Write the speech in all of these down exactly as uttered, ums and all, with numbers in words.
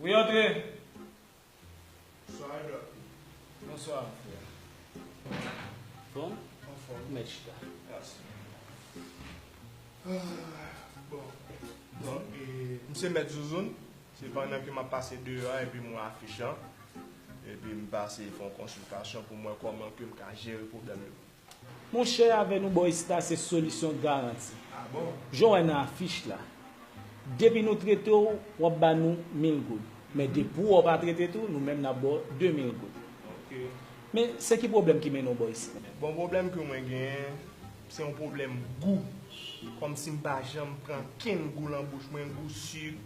Wi, antre. Bonswa, Dòk. Bonswa, frè. Fòm? Anfòm. Mèt chita. Mèsi. Ah, bon. Donk, e, m se Mèt Zouzoun. Se pandan ke m ap pase deyò a, epi m wè afich lan. Epi m pase fè yon konsiltasyon pou m wè kòman ke m ka jere pwoblèm yo. Monchè, avè nou bò isit la, se solisyon garanti. Ah bon? Jan w wè nan afich la, depi nou trete w, w ap ba nou mil goud. Men depi w pa trete tou, nou menm n ap ba w de mil goud. Ok. Men se ki pwoblèm ki mennen w bò isit? Bon, pwoblèm ke mwen genyen, se yon pwoblèm gou. Kòmsi m pa janm pran kenn gou nan bouch mwen, gou sik,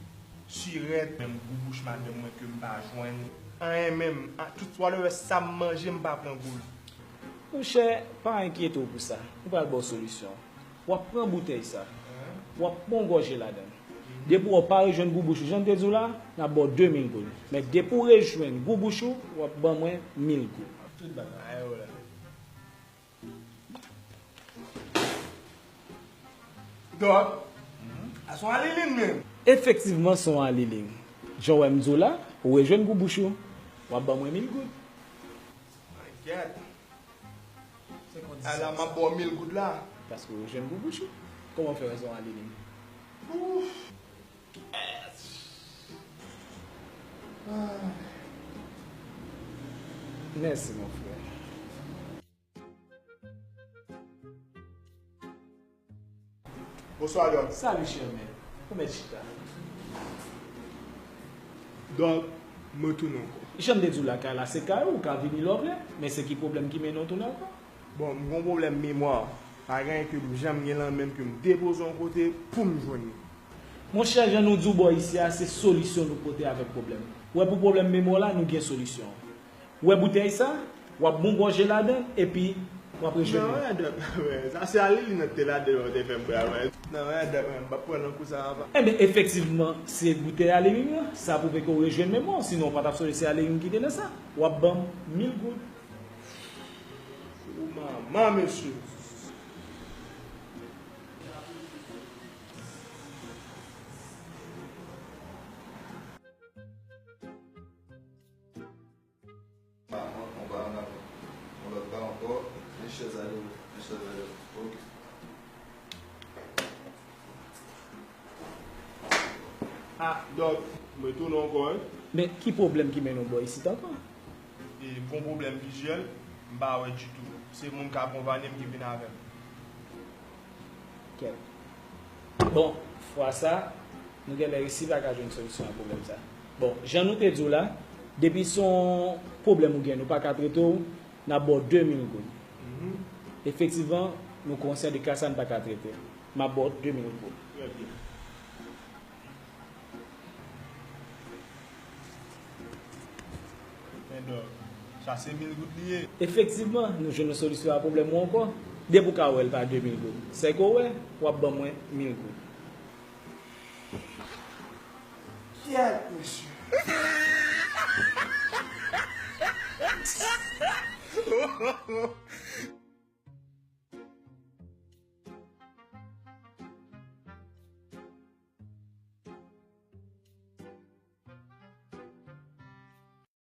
sirèt, menm gou bouch madanm mwen ke m pa jwenn. Anyen menm, a, tout swa lè sa m manje, m pa pran gou l. Monchè, pa enkyete w pou sa. Nou pral ba w solisyon. W ap pran boutèy sa. W ap pran yon gòje ladan l. Depi w pa rejwenn gou bouch ou, jan m te di w la, n ap ba w de mil goud. Men depi w rejwenn gou bouch ou, w ap ban mwen mil goud. Tout bagay. Dòk, a se yon alilin menm. Efektivman, se yon alilin. Jan w wè m di w la, ou rejwenn gou bouch ou, w ap ban mwen mil goud. Maket. Ala, m ap ba w mil goud la. Paske ou rejwenn gou bouch ou. Kòman w fè wè se yon alilin? Ouf. Ah. Mèsi, mon frè. Bonswa, Dòk. Salut, chè mèt. Ou mèt chita. Donk, mwen tounen ankò. Jan m te di w la, kay la se kay ou, ou ka vini lè w vle, men se ki pwoblèm ki mennen w tounen ankò? Bon, m gon pwoblèm memwa. Pa gen anyen ke m janm gen lan men m ke m depoze yon kote pou m jwenn li. Monchè, jan nou di w bò isi a, se solisyon nou pote avèk pwoblèm. Ou wè, pou pwoblèm memwa w la, nou gen solisyon. Ou wè boutèy sa? W ap bon gòje ladan l, epi w ap rejwenn li. Non, wè, dòk, wè, sa se alilin nan te ladan l, ou te fè m pral wè. Non, wè, dòk, wè, m p ap pran nan kou sa a, papa. Enben, efektivman, se boutèy alilin nan, sa pwouve ke w rejwenn memwa w, sinon w pa t ap sonje se alilin ki te nan sa. W ap ban m mil goud. O manman, mesye. Yon pa ann avan. Yon lòt pa ankò. Men chèz ale, men chèz ale. Ok. Ah, Dòk, mwen tounen ankò, wi. Men ki pwoblèm ki mennen w bò isit ankò? E, m gon pwoblèm vizyèl, m pa wè ditou. Se moun k akonpaye m ki vin avè m. Kèt. Bon, fwa sa, nou genlè resi pa ka jwenn solisyon a pwoblèm sa. Bon, jan nou te di w la, depi se yon pwoblèm ou gen, nou pa ka trete w, n ap ba w de mil goud. Mhm. Efektivman, nou konsyan de ka sa n pa ka trete. M ap ba w de mil goud. Trè byen. Men Dòk, sa se mil goud li ye. Efektivman, nou jwenn yon solisyon a pwoblèm ou ankò. Depi w ka wè l pa de mil goud. Sèke w wè, w ap ban mwen mil goud. Kyèt, mesye.